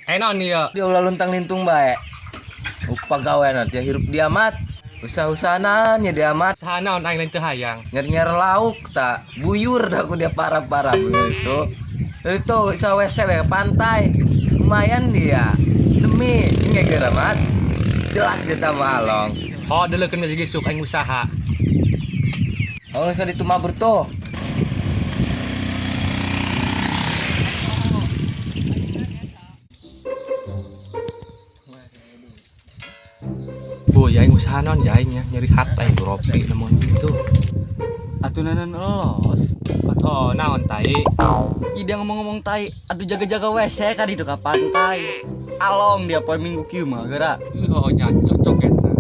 Naon dia? Dia ulah luntang lintung bae. Upah gawe nanti hirup dia mat. Usaha-usahaan ya dia mat. Usaha naon aing lain teu hayang. Nyer-nyer lauk tak buyur dah aku dia parah-parah buyur itu. Itu usaha WC we, ke pantai. Lumayan dia. Demi ini gara mat. Jelas dia tambah along. Ho deuleukeun geus gisuk aing usaha. Oh, sekali itu mabur tuh. Bu, ya aing usaha naon ya aing nya nyeri hati aing ropi namun gitu. Atuh nanan elos. Atuh naon tai? Ida ngomong-ngomong tai, aduh jaga-jaga WC ka ditu ka pantai. Along dia poe minggu kieu mah geura. Oh nya cocok eta.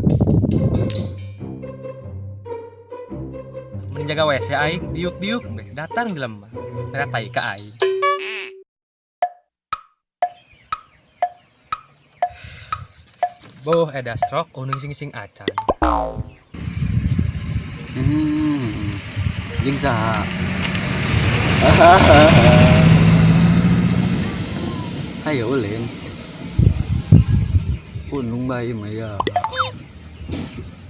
Mending jaga WC aing diuk-diuk beh datang jelema. Mere tai ka aing. Boh edas rok unu sing-sing acan. Jeung saha? Ayo ulin. Unung bae mah ya.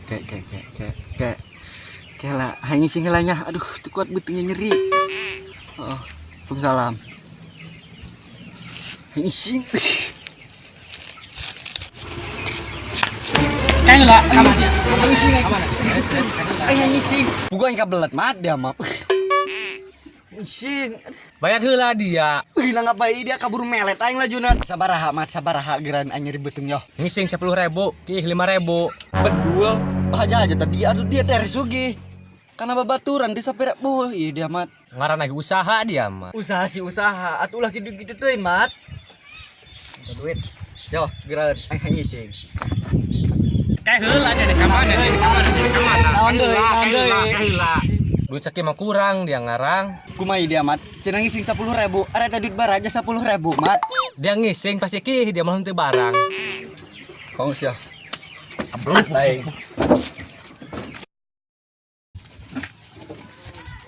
Kek kek kek kek kek. Kela, hayang ngising heula nya. Aduh, teu kuat beuteungnya nyeri. Oh, Waalaikumsalam. Hayang ngising. Kayak lah, kamu sih. Hayang ngising. Hayang ngising. Bukan aing kabelet mat dia mah. Ngising. Bayar heula dia. Wih, lah ngapain dia kabur melet aing lajunan. Sabaraha mat, sabaraha geran aing nyeri beuteung yo. Ngising 10.000, kih 5.000. Bedul, bahaja aja tadi aduh dia teh sugi. Karena babaturan di sapira boh, iya dia mat. Ngaran lagi usaha dia mah. Usaha sih usaha, atuh ulah kitu-kitu teuing mat. Minta duit. Yo, geran aing ngising. Kayak heula dia di kamana, dia di kamana, dia di kamana. Naon deui, naon deui. Heula. Duit sakieu mah kurang dia ngarang. Kumaha dia mat? Cenah ngising 10.000, are teh duit baraja 10.000 mat. Dia ngising pasti kih dia mah henteu barang. Kong sia. Ablut aing.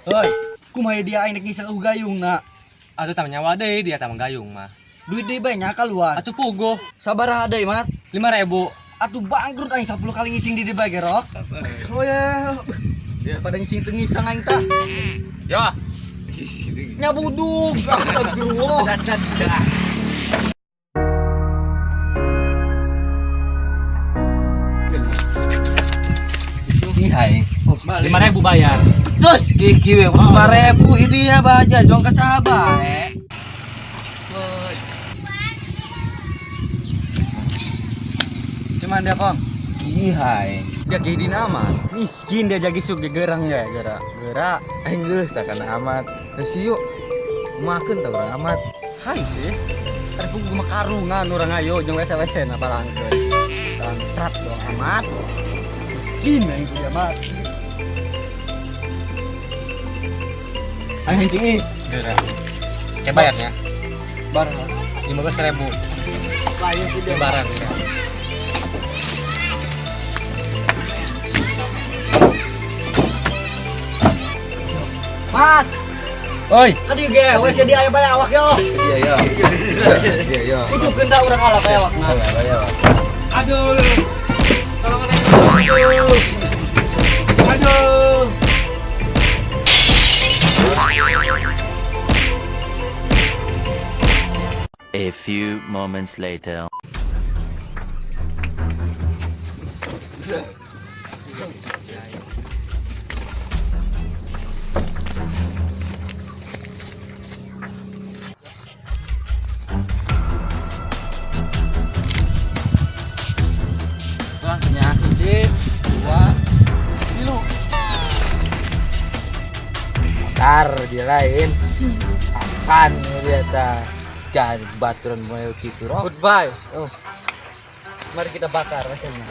Hoi, kumaha dia aing nek ngising eueuh gayungna. Atuh tah nyawa deui dia tah gayung mah. Duit deui bae nya kaluar. Atuh puguh Sabaraha deui mat? 5.000. Atuh bangkrut aing 10 kali ngising di dieu bae gerok. Oh ya. Pada ngising teu ngisang aing tah. Yo. Nyabudug, astagfirullah. Ih, aing. Oh, 5.000 bayar. terus gigi we 5.000 ini ya baja jong ka saha bae. Cuman dia pong. Ih, aing. Dia kayak di nama. Miskin dia jadi sug gerang ya, gerak. Gerak. Aing geus tak kana amat. Geus yuk. Makeun tah urang amat. Hai sih. Ada pun gua karungan orang ayo jeung WC-WC na palangkeun. Bangsat dong amat. Miskin aing dia amat. Aing henteu Geura. Kayak bayarnya barang. 15.000. Lain tidak. Barang ya. Mat, Oi, kadieu ge WC di aya bae awak yo. iya yo. Iya yo. Itu kena urang ala bae awakna. Ayo, ayo. Aduh. Tolong aduh. Aduh. A few moments later. Pulang nya. 1, 2, 3. Ntar dia lain. Akan dia ta. Jangan baturan mau gitu rok. Goodbye. Oh. Mari kita bakar rasanya.